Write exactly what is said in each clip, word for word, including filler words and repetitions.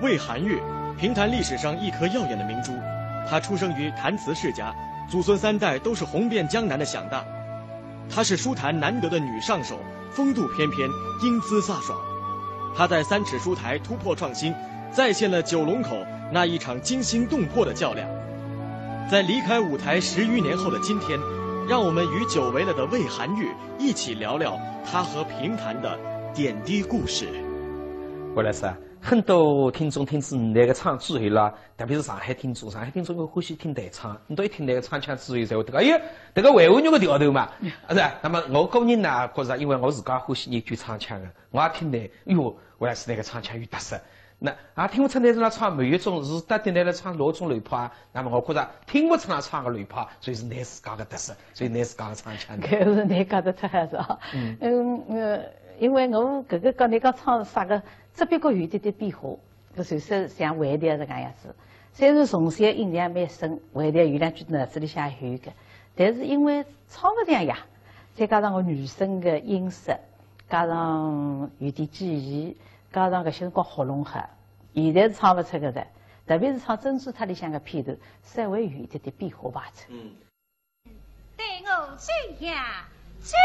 魏韩玉，评弹历史上一颗耀眼的明珠。她出生于弹词世家，祖孙三代都是红遍江南的响大。她是书坛难得的女上手，风度翩翩，英姿飒爽。她在三尺书台突破创新，再现了九龙口那一场惊心动魄的较量。在离开舞台十余年后的今天，让我们与久违了的魏韩玉一起聊聊她和评弹的点滴故事。魏老师啊，很多听众听仔侬搿个唱之后啦，特别是上海听众，上海听众因为欢喜听弹唱，侬到一听搿个唱腔之后，才会得讲，哎呀，迭个魏韩玉个调头嘛，啊是啊。那么我个人呢，觉着因为我自家欢喜研究唱腔个，我也听呢，哎哟，魏老师搿个唱腔有特色。那也听勿出来是辣唱某一种，是到底辣辣唱哪种流派啊？那么我觉着听勿出来唱个流派，所以是侬自家个特色，所以侬自家个唱腔。搿是侬讲得出来是啊。嗯，呃，因为我搿个讲侬讲唱啥个，只不过有点点变化。 搿就是像回调搿个样子。虽然从小印象蛮深，回调有两句脑子里向有个，但是因为唱勿像呀，再加上我女生个音色，加上有点记忆，加上搿歇辰光喉咙好，现在是唱勿出个了。特别是唱《珍珠塔》里向个片段，稍微有一点点变化吧。嗯。 对我这样，这样。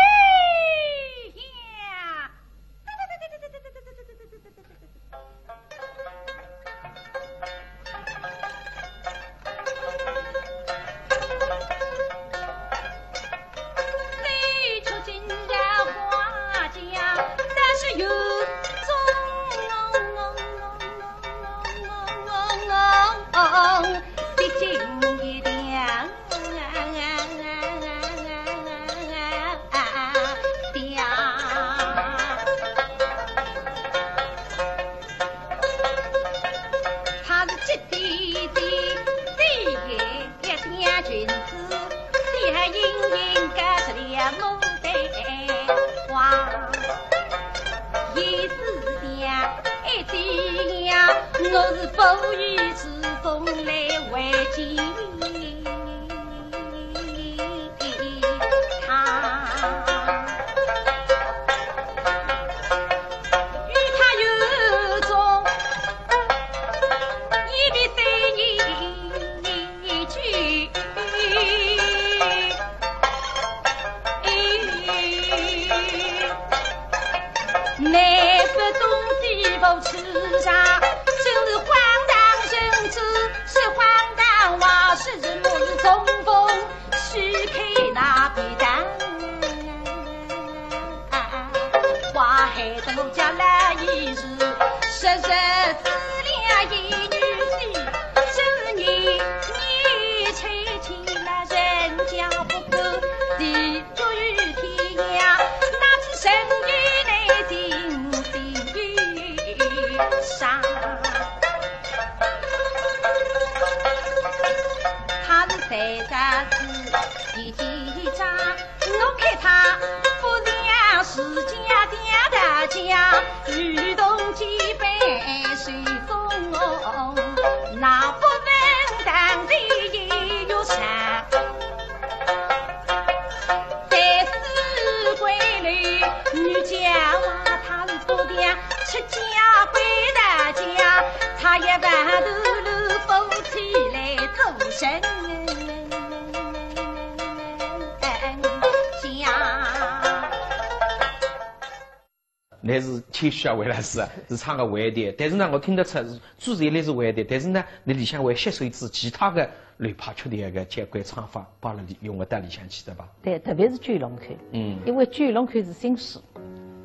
侬是谦虚啊，魏老师啊，是唱个回调，但是呢，我听得出是，主旋律是回调，但是呢，侬里向会吸收一支其他个流派曲调个交关唱法，摆辣里用个到里向去，对吧？对，特别是九龙口，嗯，因为九龙口是新书，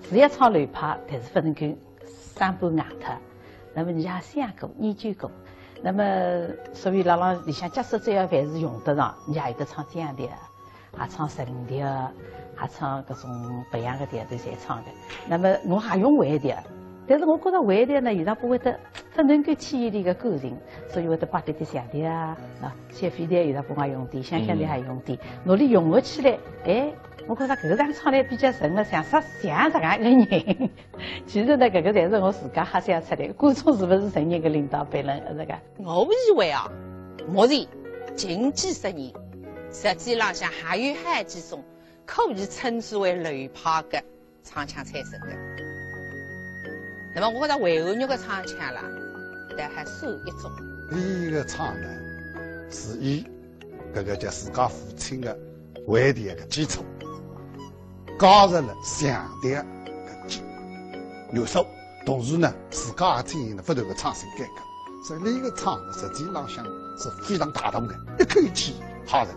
是要唱流派，但是勿能够生搬硬套。那么人家也想过、研究过，那么所以辣辣里向假使只要凡是用得上，人家有得唱这样的。 也唱陈调，也唱搿种别样个调头侪唱个。那么我也用回调，但是我觉着回调呢，有辰光会得勿能够体现伊个感情，所以会得摆点点小调啊，啊，小飞调有辰光也用点，乡腔调也用点，拿伊融合起来，哎，我觉着搿个样唱来比较顺了，像啥像啥个人。 其实呢，搿个侪是我自家瞎想出来个，观众是勿是承认搿领导班人，是个？我以为啊，目前近几十年，实际浪向还有好几种可以称之为流派个唱腔产生个。那么我觉着魏瀚玉个唱腔啦，但还算一种。俚个唱呢，是以搿个叫自家父亲个回调个基础，加入了强调个基元素，同时呢，自家也进行了不断个唱腔改革。所以俚个唱呢，实际浪向是非常大胆个，一口气吓人。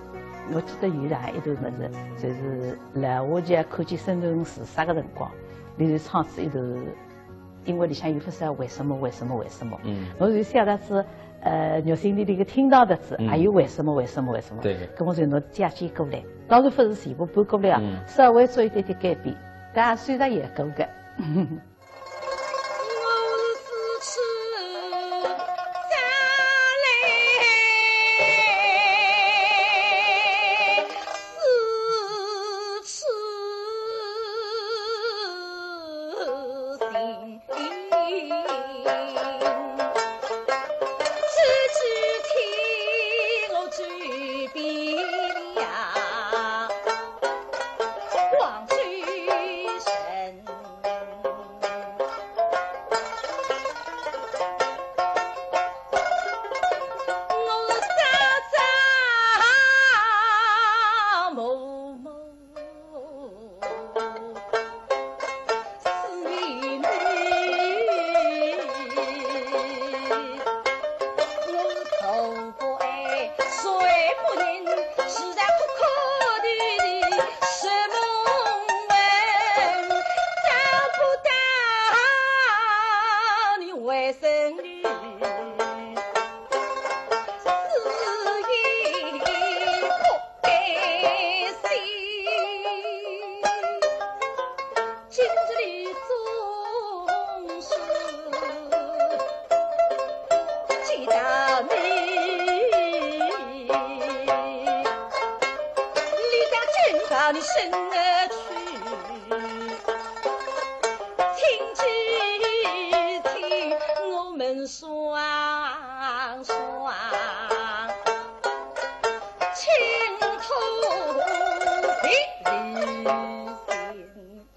我记得有一段物事，就是老话讲看见生辰是啥个辰光，俚就唱出一段 因为里向有勿少为什么，为什么，为什么。嗯。我就想到是，呃，肉心里头个听到的字，嗯。还有为什么，为什么，为什么。对。搿么就拿借鉴过来，当然勿是全部搬过来啊，嗯。稍微做一点点改变，但虽然也够个。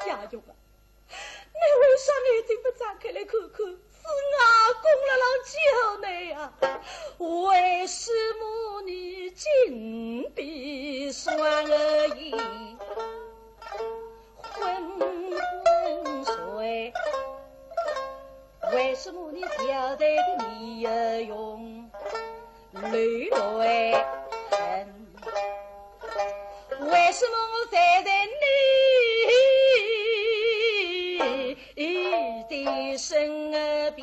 呀哟啊，倷为啥眼睛勿张开来看看？是外公辣浪叫倷呀！为什么你金碧双眼昏昏睡？为什么你小嘴的你也用泪来恨？ 为什么我站在你的身边，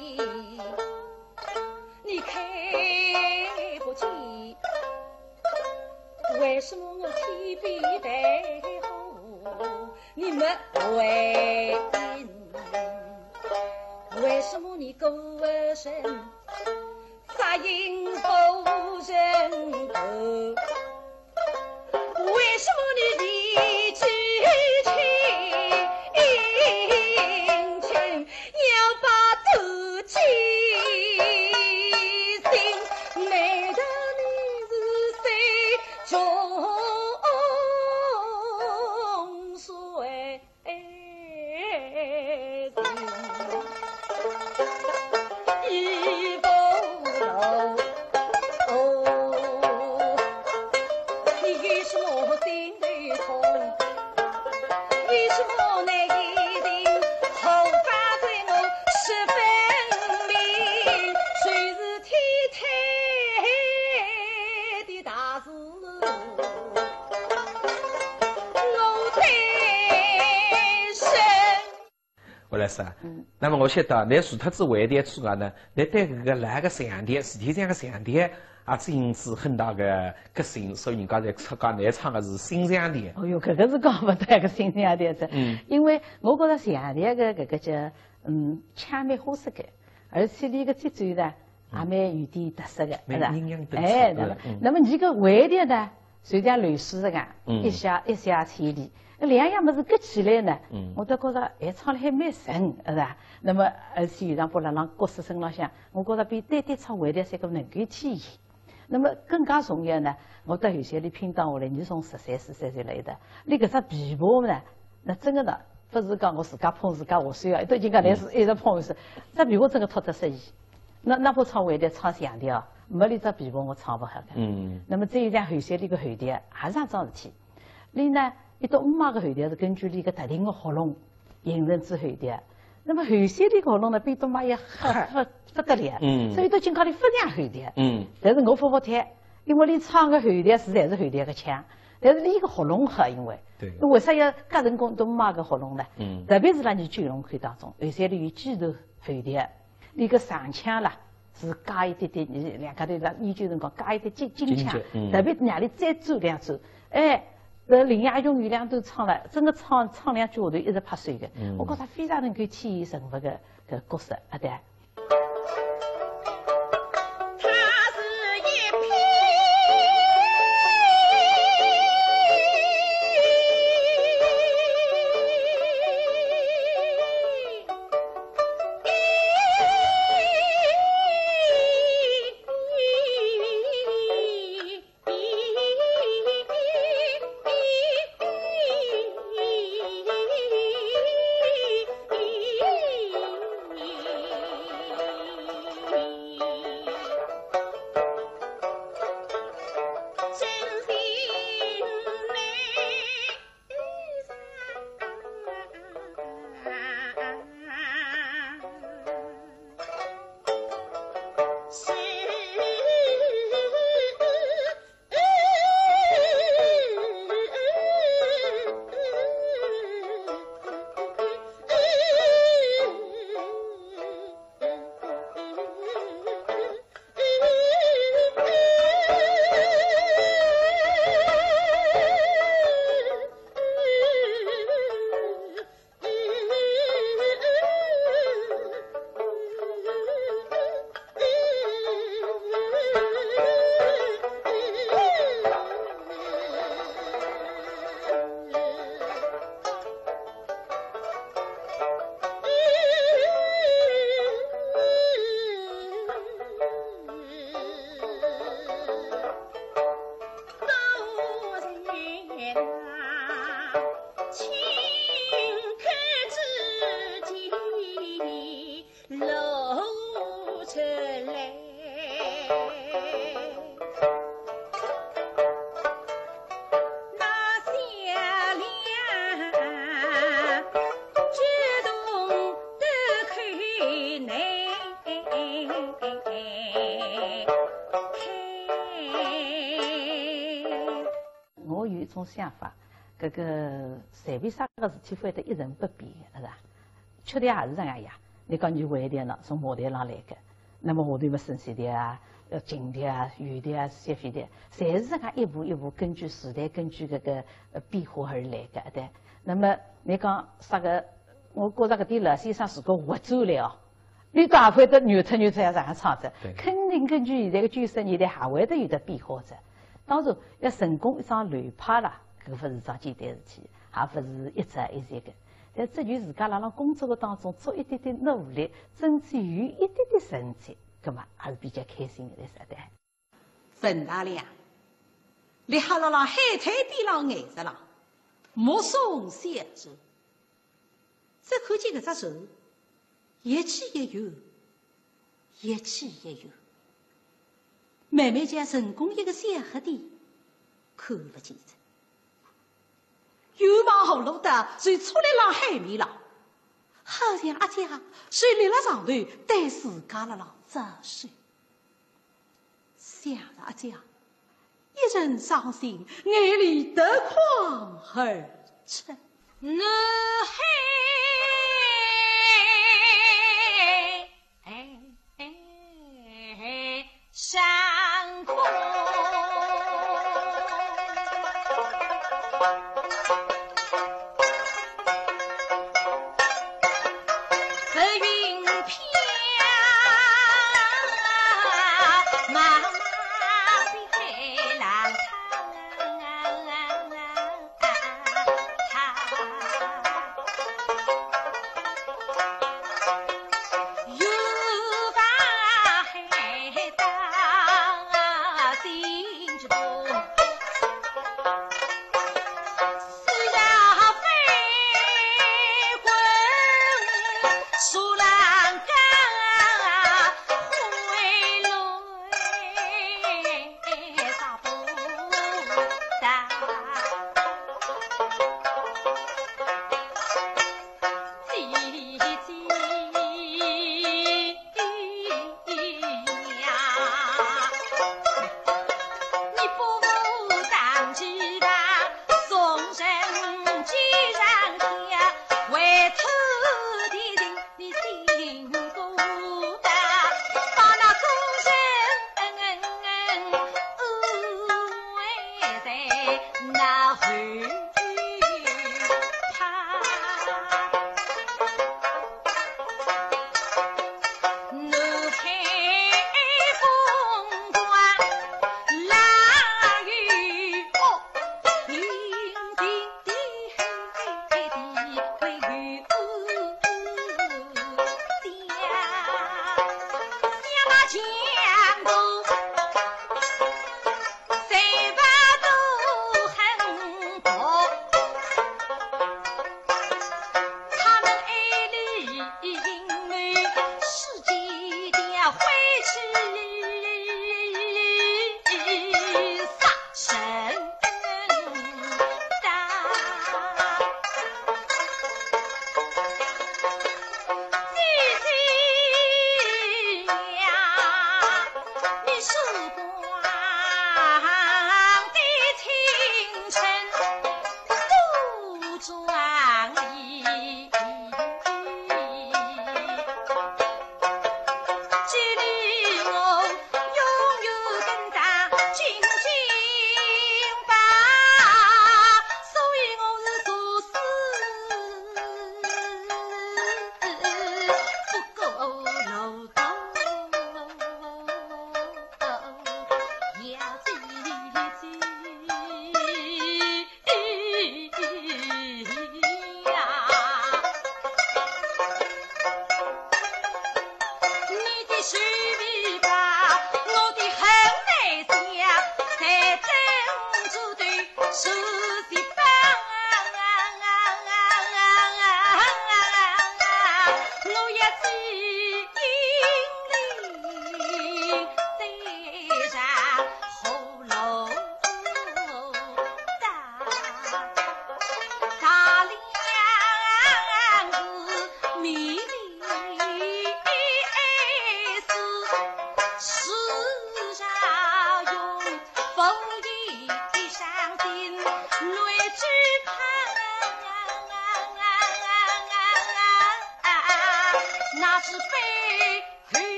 你看不见？为什么我天边白虎，你没回应？为什么你孤身 杀人无人头？为什么你一句情情要把自己心？难道你是谁？中谁？ 吴老师啊，嗯。那么我晓得，倷除脱仔回调之外呢，倷对搿个老个腔调，实际上个腔调，也进行仔很大个革新，所以人家侪说讲倷唱个是新腔调。哦哟，搿个是讲勿得个新腔调哉。嗯。因为我觉着腔调个搿个叫，嗯，腔蛮好说个，而且俚个节奏呢， 也蛮有点特色个，蛮是吧？阴阳顿挫，哎，对吧？对吧？嗯。那么倷个回调呢，就像流水一样，嗯。一下一下千里。搿两样物事合起来呢，嗯。我倒觉着，哎，唱了还蛮顺，是吧？那么，而且有辰光辣浪角色身浪向，我觉着比单单唱回调三个能够体现。那么更加重要呢，我到后头俚拼档下来，倷从十三四岁就辣一道，俚搿只琵琶呢，那真个呢，勿是讲我自家捧自家下手啊，都已经讲倷是一直捧是，只琵琶真个托得适意。那，那怕唱会得唱响调，没俚只琵琶我唱勿好个。嗯。那么再有像后首俚个喉调，也是搿桩事体。俚呢，俚笃姆妈个喉调是根据俚个特定个喉咙形成仔喉调。那么后首俚个喉咙呢，比俚笃姆妈要黑，黑勿得了。嗯。所以俚笃情况俚勿像喉调。嗯。但是我服服帖，因为俚唱个喉调是侪是喉调个腔，但是俚个喉咙好，因为，对。为啥要夹成功俚笃姆妈个喉咙呢？嗯。特别是辣伲九龙口当中，后首俚有几段喉调，俚个上腔啦，是加一点点，伲两家头辣研究辰光加一点进，进腔，进去，嗯。特别让俚再转两转，哎，搿林雅琼有两段唱了，真个唱，唱两句下头一直拍手个，嗯。我觉着非常能够体现人物个，个角色，啊，对。我有一种想法，搿个随便啥个事体，勿会得一成不变个，是吧？曲调也是搿样呀。倷讲伲回调呢，从马调浪来个，那么下头么升西调啊、呃，琴调啊、弦调啊、小飞调，侪是搿样一步一步根据时代、根据搿个，呃，变化而来个，对。那么倷讲啥个，我觉着搿点老先生如果活转来哦， 俚笃也会得扭出扭出要这样唱着，对。肯定根据现在个九十年代还会得有得变化着。当然，要成功一张流派啦，搿勿是桩简单事体，也勿是一朝一夕个。但只有自家辣辣工作个当中做一点点努力，争取有一点点成绩，葛末还是比较开心个，对勿对？ 文大良，立辣辣海滩边浪岩石浪，目送小舟。只看见搿只船，越去越远，越去越远。慢慢叫成功一个小黑点，看勿见哉。远望葫芦岛，就出来辣海面浪，好像阿姐就立辣上头，对自家辣浪招手。 想着阿姐，一阵伤心，眼泪夺眶而出。男孩山空。 白云飘，马背浪唱。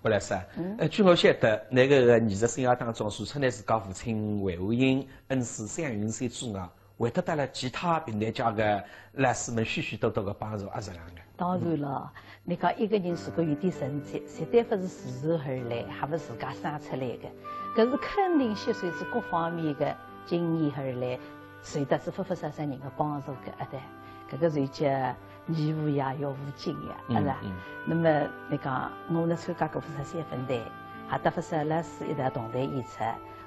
吴老师啊，嗯。呃，据我晓得，㑚搿个艺术生涯当中，除脱㑚自家父亲魏武营恩师向云山之外， 会得到了其他评弹界个老师们许许多多个帮助，也是搿样个。当然了，侬讲一个人如果有点成绩，绝对勿是自然而来，还勿是自家生出来个，搿是肯定吸收自各方面个经验而来，受得是勿勿少少人个帮助个，啊对，搿个就叫艺无涯，学无尽呀，嗯，是吧？嗯。那么侬讲，我呢参加过勿少三分弹，还搭勿少老师一道同台演出，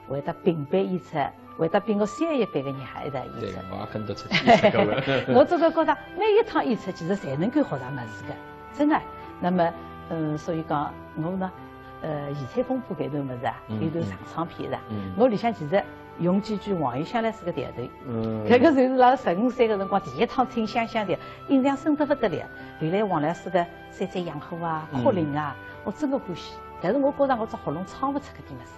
会得并班演出， 会得比我小一辈个人还一道演出。对，我也跟得出去演出过了。我真个觉得每一趟演出其实侪能够学着物事个，真个。那么，嗯，所以讲我呢，呃，《翳翠风波》搿段物事啊，嗯，有段长唱片是吧？嗯。我里向其实用几句王雨香老师个调头。嗯。搿个就是辣十五岁个辰光第一趟听香香调，印象深得勿得了。后来王老师个《山水养虎》啊，嗯。《哭灵》啊，我真个欢喜。但是我觉着我只喉咙唱勿出搿点物事。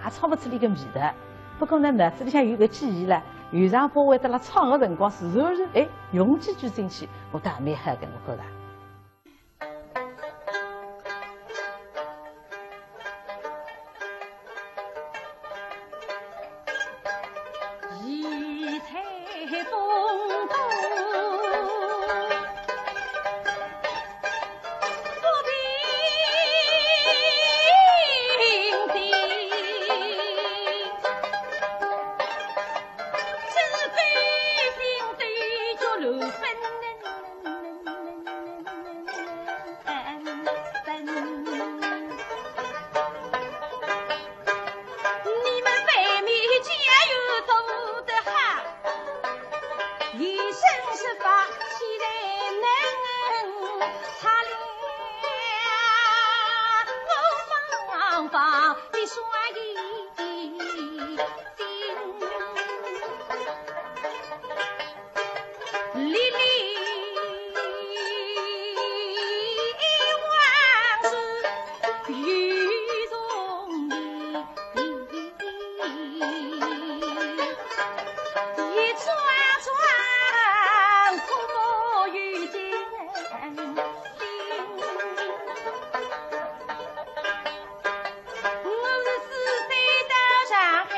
也唱勿出伊个味道。不过呢，脑子里向有个记忆了，有场拨会得辣唱个辰光，自然而然，哎，用几句进去，我倒也蛮好个，我觉着。 你们北面加油做得好，一生是发起来能擦亮我方方的双眼睛。 历历往事有重影，一桩桩苦梦又惊醒。 我是自飞到上海，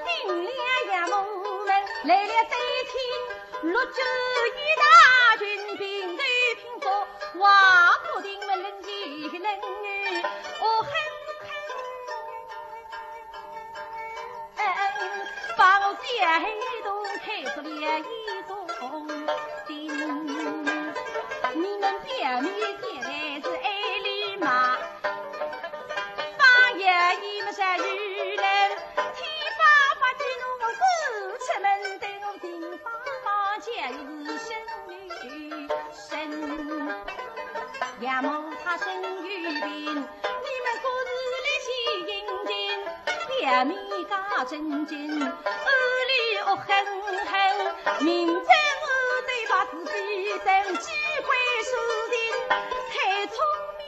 进了杨梅门，来了对厅，六九一大军兵头拼捉，瓦布亭门人挤人，我恨恨，把我小孩都开出了一种心。你们表面看来是爱礼貌， 放眼一目十余人，天花板的我赶出门，对我情方方就是生女生。杨梅她生有病，你们各自来去应情，表面假正经，暗里恶狠狠，明争暗斗把是非等机关事情太聪明。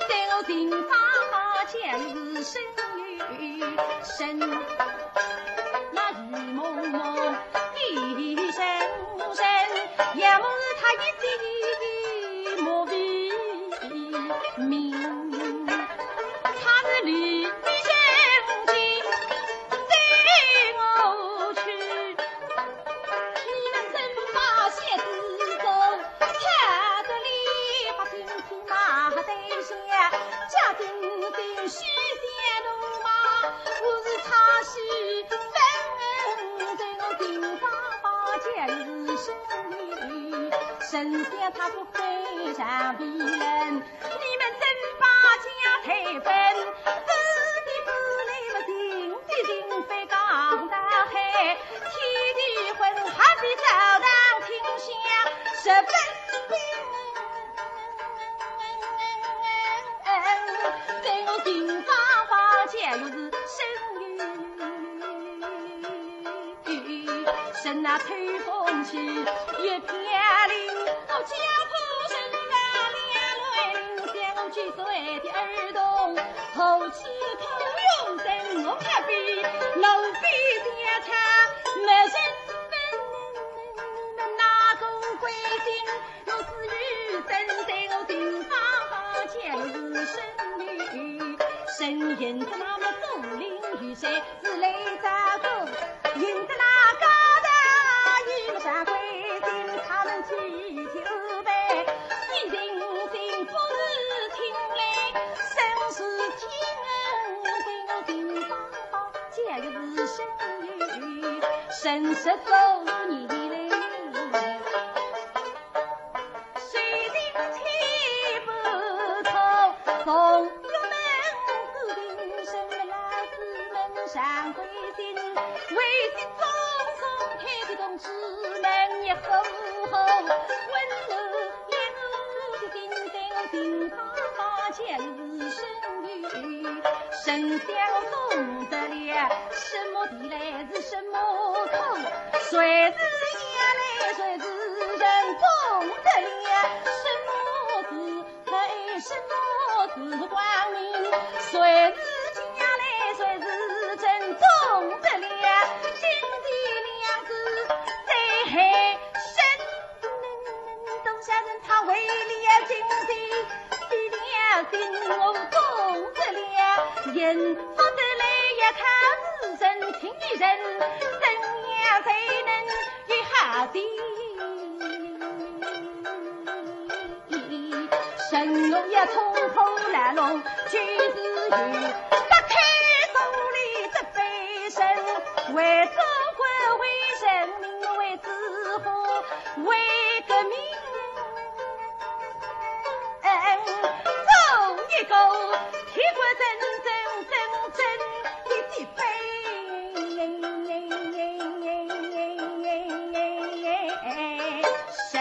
对我情方方就是身与身，那雨蒙蒙，一声声，要么是他一地莫为名，他是绿的人情，对我去。 你们真把鞋子走，他的里把心情那得下，家庭的虚线路嘛，我是唱戏分，对我听爸爸讲是生理，神仙他不会上比人。 你们真把家推分，子弟不来了，情的情非讲大海，天地婚合的早当天下，十分兵。在我心房房，假如是生育。 身那吹风起一片林，我家婆身那两轮，像我几岁的儿童，何其可怜，生我可比，奴婢家产没人分，那个规定，我是与生，在我心房房，假如是生育，生育的那么竹林雨水。 是来找个，引得那高大一个上规定，他们去求呗，一定心不是听嘞，生是听，为我心发发，假如是生育，生是做你嘞。 谁人听不透，从入门是定生门，老子们上规定，为的总总推的同志们也吼吼，温柔也是定定定发发，假如是生育，生想懂得了，什么地来是什么口，谁是眼泪，谁是人懂得了，什么是 黑，什么是光明？谁是家来，谁是真懂得了？金的两字在海深，东乡人他为了金的，的良心我懂得了，人不得来也看是人情的人，怎样才能一下的？ 神龙也冲破来龙，就是有打开手里这杯神，为祖国，为人民，为自和，为革命。嗯，做一个替国真真正正的地位。神。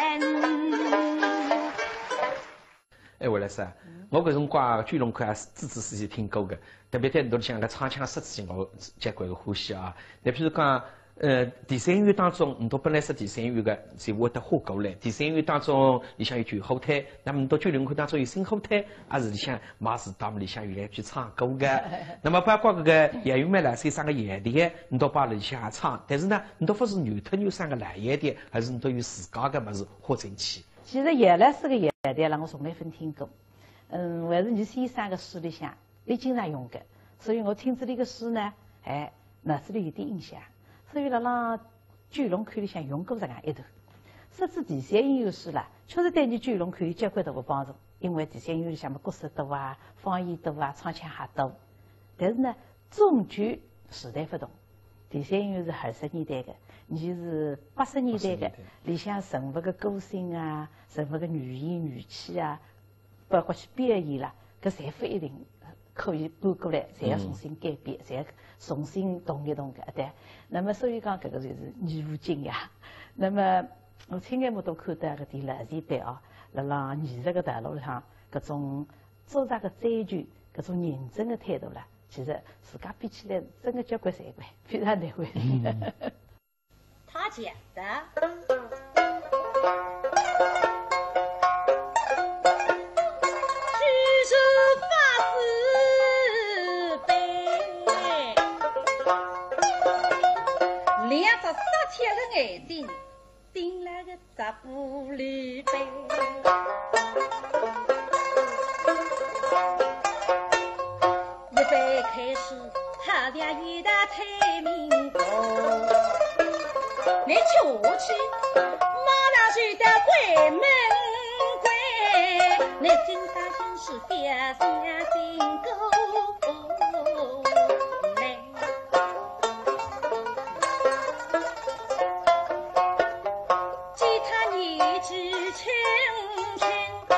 哎，王老师啊，我搿辰光九龙腔啊，仔仔细细听过个，特别在侬里向个唱腔设计，我结棍个欢喜啊。那譬如讲，呃，第三乐当中，侬本来是第三乐个，是会得换过来。第三乐当中，里向有救火队，那么侬到九龙腔当中有新火队，啊，是里向嘛是他们里向原来去唱过个。那么包括搿个杨玉梅老师生个夜店，侬到把里向也唱，但是呢，侬都勿是原特有生个老夜店，而是侬都有自家个物事混进去。 其实杨老师个夜店啦，我从来勿听过。嗯，还是倪先生个书里向，伊经常用个，所以我听仔伊个书呢，哎，脑子里有点印象。所以辣辣九龙腔里向用过这样一段。说起第三乐师啦，确实对倪九龙腔有交关大个帮助，因为第三乐里向么角色多啊，方言多啊，唱腔也多。但是呢， 终究时代勿同。第三乐是二十年代个，倪是八十年代个，八十年代。里向人物个个性啊，人物个语言语气啊，包括去表演啦，搿侪勿一定可以搬过来，侪要重新改变，侪要重新动一动个，对。那么所以讲，搿个就是倪勿近呀。那么我亲眼目睹看到搿点老前辈啊，辣辣艺术个道路上，搿种做啥个追求，搿种认真个态度啦， 其实自家比起来，真个交关惭愧，非常难为情。他讲的。杀气的眼睛盯了个只玻璃杯。一杯开始，好像有道催命鼓。你吃下去，马上就到鬼门关。你今朝心事覅相信过来。 见她年纪轻轻多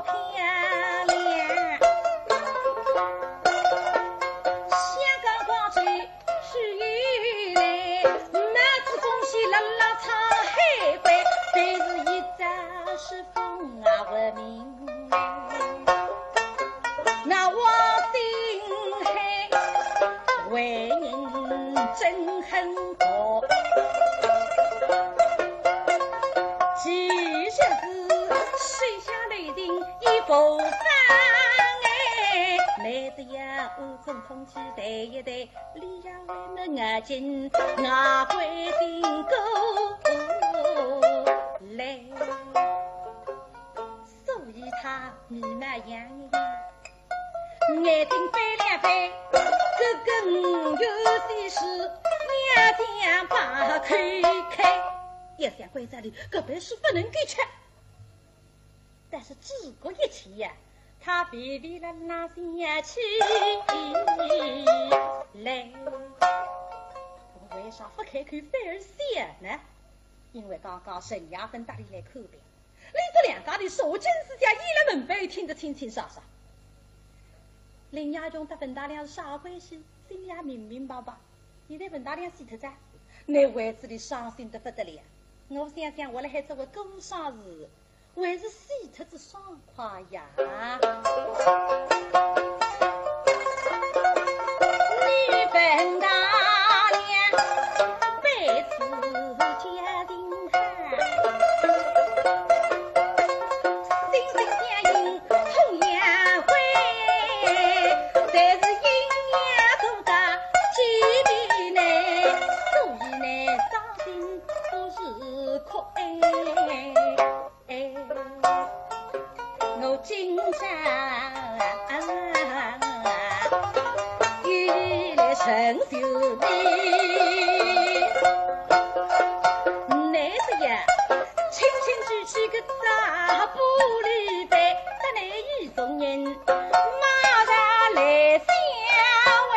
漂亮，香港光景是有来，帽子风戏冷冷唱海关，侪是一朝是风啊闻名。 那王星海为人真狠毒，其实是水下雷霆一步三哎，没得呀，武松通气抬一抬，李家为么眼睛外国顶过来。 所以他眉毛扬一扬，眼睛翻两翻，搿个五元的是要想把口开，要想关照俚，搿杯水勿能够吃。但是诸葛一气呀，他微微啦啦笑起来。为啥勿开口反而笑呢？因为刚刚陈爷芬搭俚来看病， 俚笃两家头说金丝家一粒门板听得清清爽爽。林家穷搭文大良是啥关系，心里也明明白白。现在文大良死脱哉，那为仔俚伤心得不得了。我想想，我辣海做个孤孀是，还是死脱仔爽快呀。你文大良，被子家庭 心心相印痛也会，但是阴阳都在几笔内，所以呢，伤心不是哭哎。我今朝又来寻求你，乃是呀， 轻轻举起个大玻璃杯，搭俚一众人马上来相会，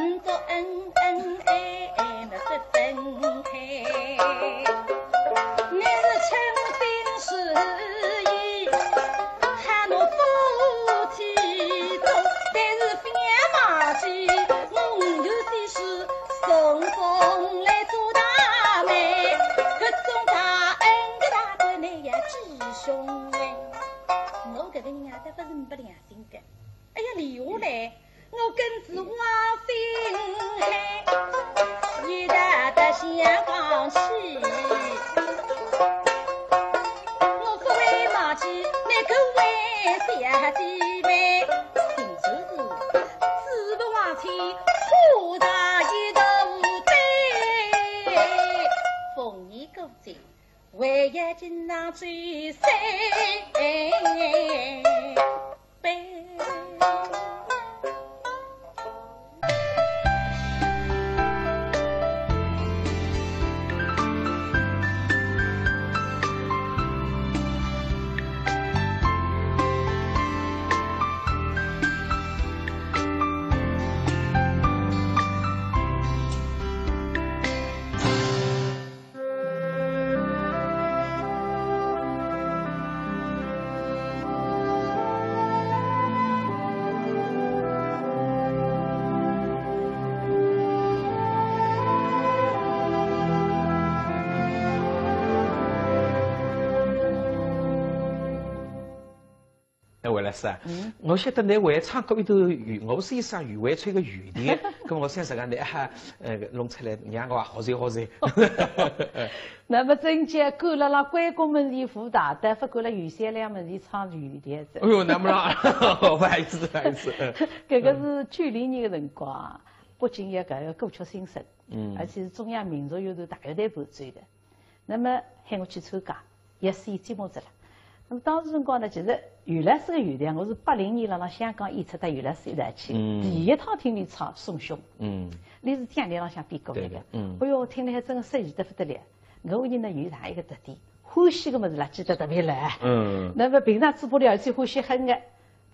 唔做恩恩爱爱么不分开。你是诚心实意，喊我夫妻做，但是覅忘记，我有的是 送送来做大媒，搿种大恩个大德，你也知晓哎。我搿个人啊，倒勿是没良心个。哎呀，留下来，我跟仔王星海，一道到香港去。我勿会忘记你搿位小姐妹，定就是 子不忘妻，花茶一头杯。逢年过节，还要敬上酒三杯。 哎，魏老师啊，嗯。我晓得你会唱过一段余，我是一首余惠翠个余调，搿么我想搿个你还，呃，弄出来，让我也学习学习。那么真正赶辣辣关公门前舞台，但勿赶辣余香兰门前唱余调子。哎哟，那么啦，不好意思，不好意思。嗯。搿个是九零年个辰光啊，北京有搿个歌曲新声。嗯。而且是中央民族乐团大乐队伴奏的。那么喊我去参加，也是有节目子了。那么当时辰光呢，其实尤老师个乐团，我是八零年辣辣香港演出，搭尤老师一道去，嗯。第一趟听伊唱《送兄》。嗯。伊是讲台浪向变过来的。对的，嗯。哎哟，听了还真个适意得不得了。我个人呢，有啥一个特点，欢喜个物事啦，记得特别牢。嗯。那么平常嘴巴里而且欢喜哼个，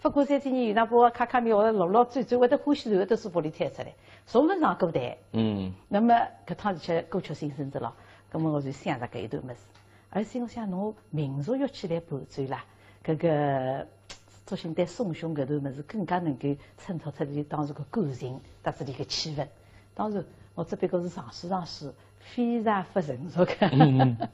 勿过三天以后，拨我看看面，我老老最最会得欢喜，就会得嘴巴里弹出来，从勿上过台。嗯。那么搿趟而且歌曲新生子咯，那么我就想着搿一段物事，而且我想侬民族乐器来伴奏啦，搿个作兴对《送兄》搿段物事更加能够衬托出伊当时个感情，搭仔伊个气氛。当然，我只不过是尝试尝试，非常勿成熟个。嗯嗯。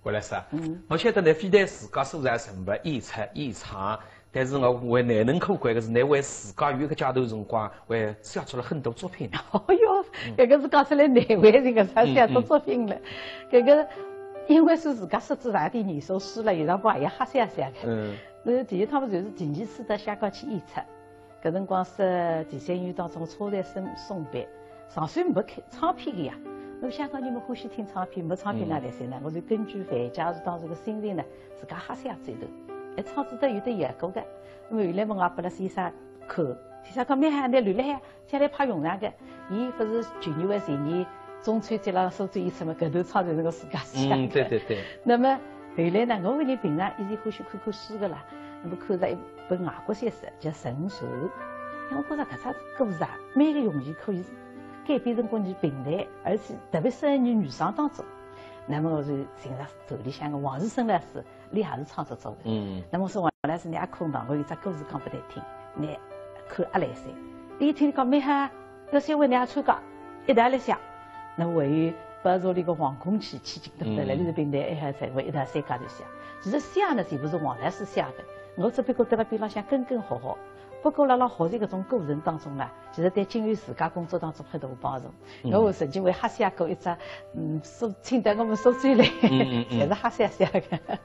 吴老师啊，嗯。我晓得侬非但自家收藏文物、演出、演唱，但是我为难能可贵的是，侬为自家有一个阶段辰光，还写出了很多作品。哦哟，嗯。搿个是讲出来难为情个，啥写作作品了。嗯，嗯。搿个因为是自家说自家点年少书了，有辰光也瞎写写个。嗯。那第一趟嘛就是第二次到香港去演出。 搿辰光是第三乐章当中车站送送别，上手没开唱片个呀。那么香港人么欢喜听唱片，没唱片哪来塞呢？嗯。我就根据范家树当时个心情呢，自家瞎写一段，哎，唱仔得有得效果个。那么后来么，我也拨了先生看，先生讲蛮好，拿留辣海，将来派用场个。伊勿是去年还是前年中秋节浪苏州演出嘛，搿段唱就是我自家写个。嗯，对对对。那么后来呢，我个人平常一直欢喜看看书个啦，那么看着一本外国小说， 叫《沉船》。哎，我觉着搿只故事啊，蛮个容易可以改编成国语评弹，而且特别适合于女生当中。那么我就寻着团里向个王士生老师，伊也是创作者个。嗯。那么我说王老师，侬也看嘛，我有只故事讲拨侬听，侬看阿来三。伊一听讲蛮好啊，搿小说侬也参加，一道来写。那么还有包括伊个黄空气，气质等等来，嗯。伊是评弹爱好者，我一道三家头写。其实写呢，全部是王老师写个，我只不过蹲辣边浪向跟跟学学。 不过辣辣学习搿种过程当中啊，其实对今后自家工作当中很大帮助。嗯。我曾经为瞎写过一只，嗯，苏，请到我们苏州来，嗯嗯嗯。也是瞎写写个。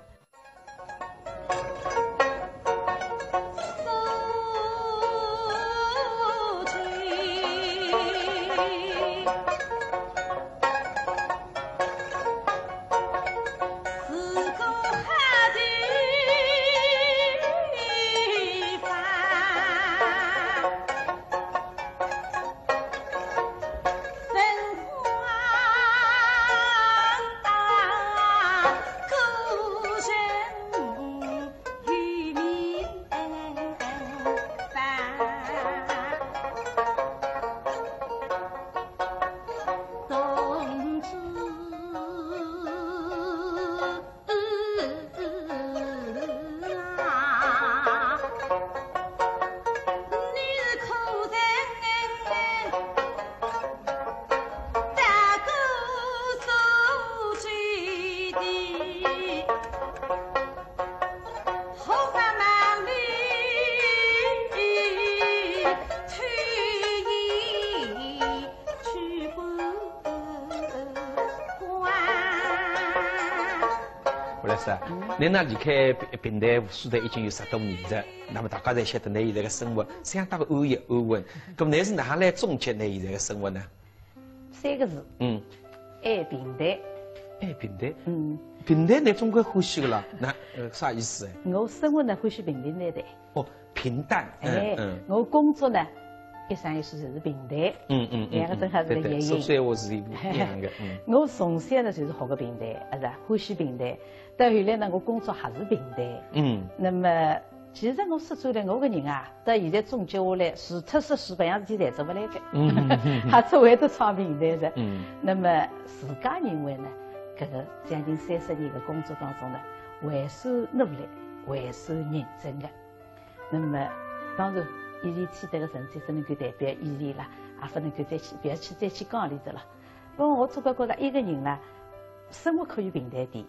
吴老师啊，嗯。侬呢离开评，评弹书台已经有十多年了，那么大家侪晓得侬现在个生活相当个安逸安稳。那么侬是哪能来总结侬现在个生活呢？三个字。嗯。爱评弹。爱评弹？嗯。评弹侬总归欢喜个啦，那，呃，啥意思哎？我生活呢，欢喜平平淡淡。 哦，平淡。哎，嗯，嗯。我工作呢，一生一世就是评弹。嗯，嗯，嗯，两个正好是个原因。嗯，对，对，说说闲话是一样的，嗯。我从小呢就是学个评弹，啊是啊，欢喜评弹。到后来呢，我工作还是评弹。嗯。那么，其实我说出来，我个人啊，到现在总结下来，除脱说书，别样事体侪做勿来个。嗯，嗯，嗯，嗯。还只会得唱评弹个。嗯。那么，自家认为呢，搿个将近三十年个工作当中呢，还算努力，还算认真个。 那么，当然，以前取得个成绩只能够代表以前啦，也勿能够再去，勿要去再去讲伊个了。不过我总归觉着一个人啦，生活可以平淡点，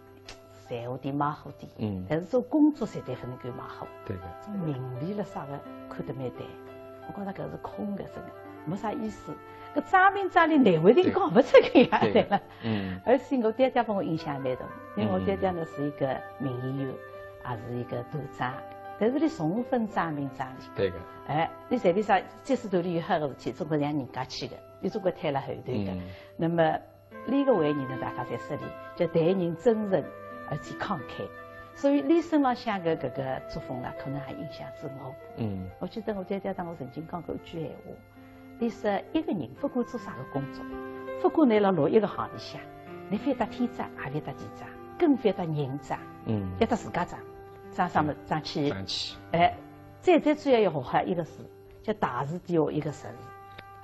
赚好点，买好点，嗯。但是做工作绝对勿能够买好。对个。名利了啥个看得蛮淡，我觉着搿是空个，真个，没啥意思。搿张明张理难为情讲勿出个呀，对个。对个。对了。嗯。而且我爹爹拨我影响蛮大，因为我爹爹呢是一个名演员，也是一个团长。 但是伊从勿张明张理。对个。哎，伊随便啥，即使团里有好个事体，总归让人家去个，伊总归退辣后头个。嗯。那么，伊个为人呢，大家侪说伊，叫待人真诚，而且慷慨。所以，伊身浪向个搿个作风呢，可能也影响着我。嗯。我记得我爹爹搭我曾经讲过一句闲话， 伊说一个人勿管做啥个工作，勿管侬辣落一个行里向，侬翻到天章还翻到地章，更翻到人章，嗯。要到自家章，章啥么？嗯。章气。章气。哎，最最主要要学好一个字，叫大字底下一个实字，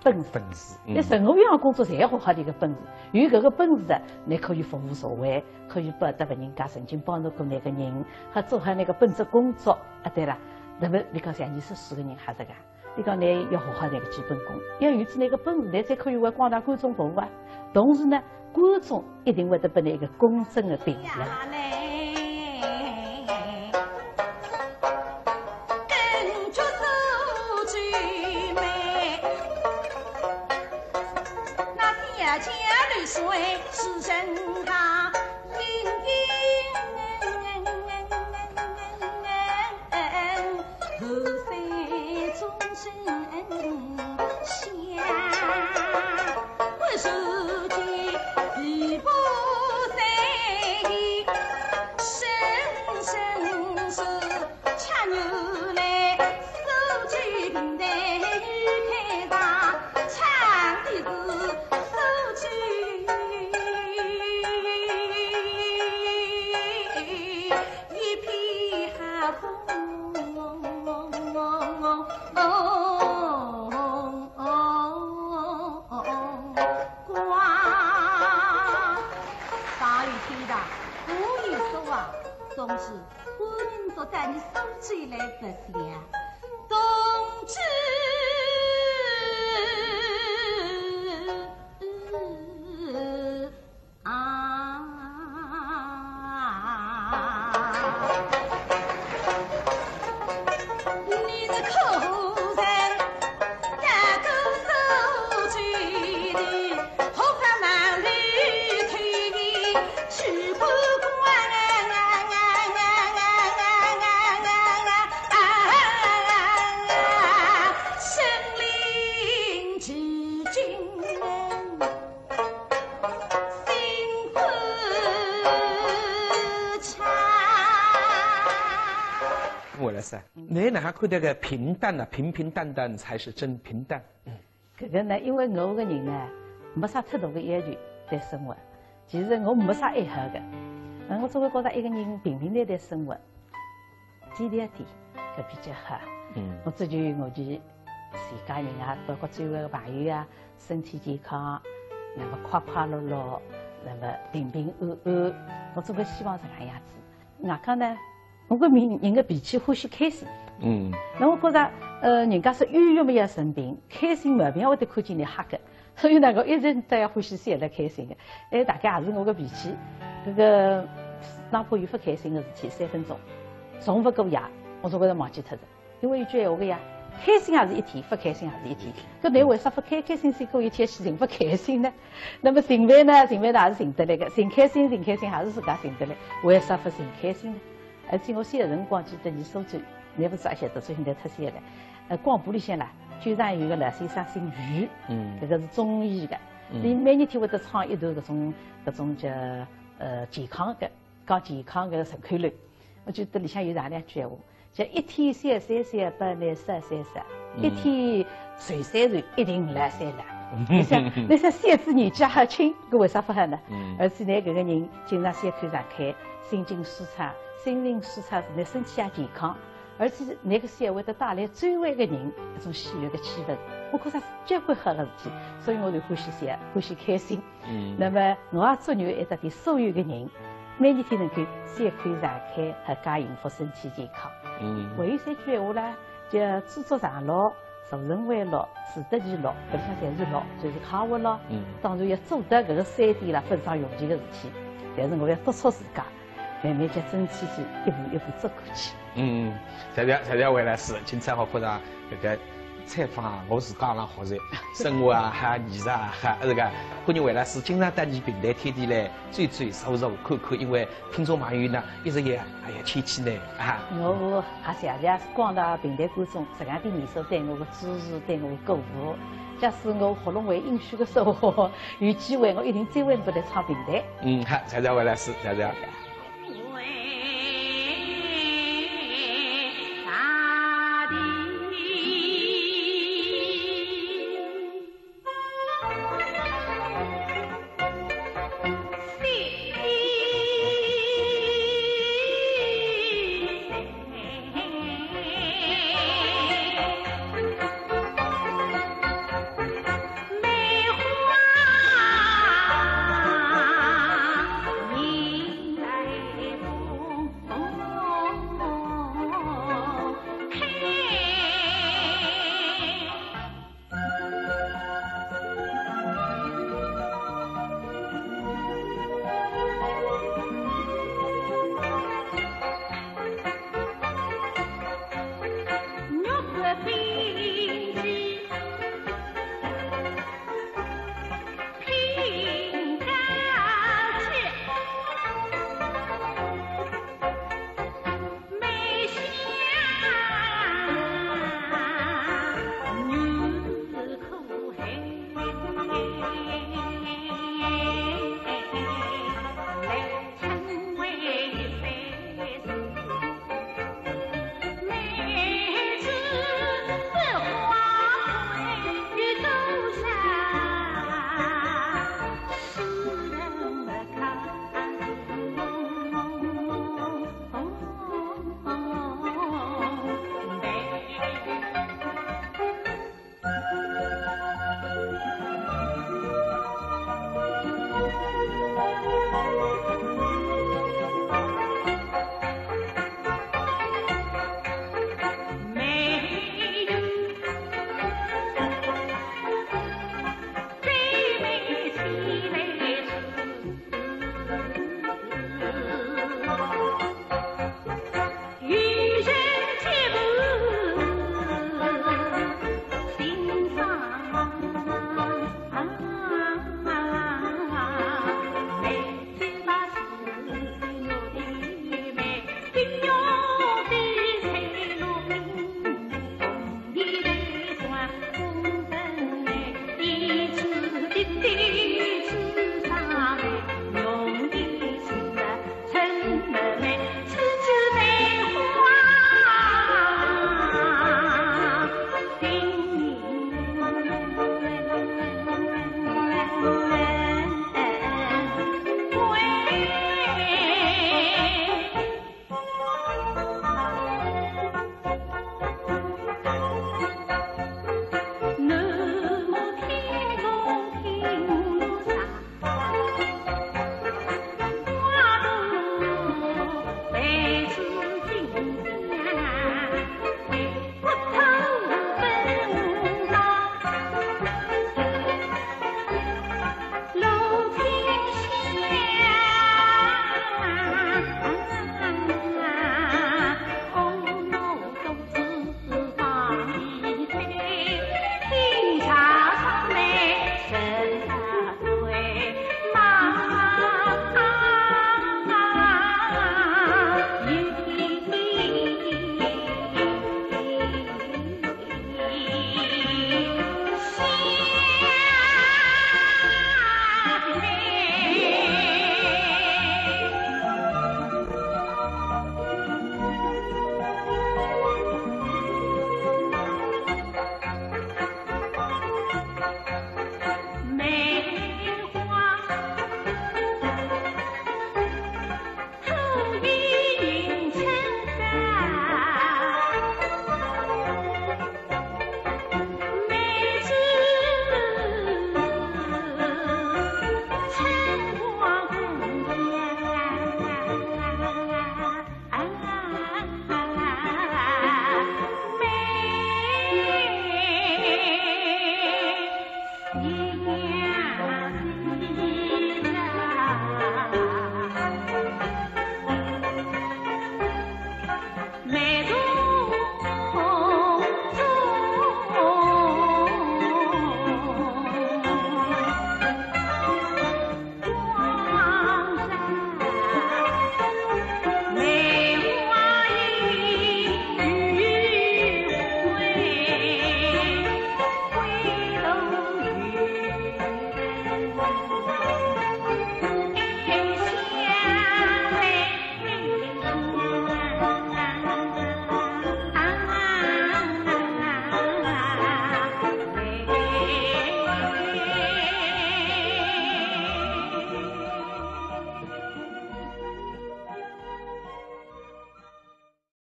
本事。本事，嗯。侬任何一样工作，侪要学好伊个本事。有搿个本事的，侬可以服务社会，可以报答别人家，曾经帮助过侬个人，还做好侬个本职工作。啊，对了，那么侬讲像伊说书个人还是个 伊讲，侬要学好搿个基本功，要有仔搿个本事，侬才可以为广大观众服务啊。同时呢，观众一定会得拨侬一个公正的评论。朋友天大，我一说啊，总是欢迎做到你苏州来白相。同志啊，你是可人，大都苏州的 我来噻，侬哪能看这个平淡呢？平平淡淡才是真平淡。 搿个呢，因为我个人呢，没啥太大个要求对生活。其实我没啥爱好个，嗯，我总归觉着一个人平平淡淡生活，低调点，搿比较好。嗯。我追求我自家人啊，包括周围个朋友啊，身体健康，那么快快乐乐，那么平平安安，我总归希望是搿能样子。外加呢， 我个人，人个脾气欢喜开心。嗯。那我觉着，呃，人家说忧郁么要生病，开心毛病也会得看见侬瞎个。所以呢，我一直都要欢喜笑得开心个。哎，大概也是我个脾气。搿个，哪怕有勿开心个事体，三分钟，重勿过夜，我总归是忘记脱个。因为有句闲话个呀，开心也是一天，勿开心也是一天。搿侬为啥勿开开心心过一天，寻勿开心呢？那么寻饭呢，寻饭呢也是寻得来个，寻开心，寻开心也是自家寻得来，为啥勿寻开心呢？ 而且我小辰光记得，伲苏州，侬勿知阿晓得，苏州现在脱险了。呃，广播里向啦，经常有个老先生姓于，嗯。搿个是中医个，嗯。伊每日天会得唱一段搿种，搿种叫，呃，健康个，讲健康个顺口溜。我记得里向有哪两句闲话，叫一天笑三笑，百年少三少，嗯。一天 十三岁一定来三了。你想，你想，小子年纪还轻，搿为啥勿好呢？嗯。而且呢，搿个人经常笑口常开，心情舒畅，心情舒畅是你身体也健康，而且那个笑会得带来周围的人一种喜悦的气氛。我觉着交关好的事体，所以我就欢喜笑，欢喜开心。嗯。那么我也祝愿一直给所有的人，每一天能够笑口常开，阖家幸福，身体健康。嗯。还有三句闲话啦，叫知足常乐， 助人为乐，自得其乐，搿里向侪是乐，就是快活乐。嗯。当然要做到搿个三点啦，非常容易个事体，但是我要督促自家，慢慢叫争取去，一步一步走过去。嗯，谢谢，谢谢魏老师，今朝我觉着搿个采访啊，我自家也老好个，生活啊，还有艺术啊，还有搿个，欢迎魏老师经常到伲评弹天地来走走坐坐看看，因为 听众朋友呢，一直也，哎呀，牵记呢，啊。我也谢谢广大评弹观众，实梗点年数对我个支持，对我个鼓舞。假使我喉咙还允许个说话，有机会我一定再回过来唱评弹。嗯，好，谢谢魏老师，谢谢。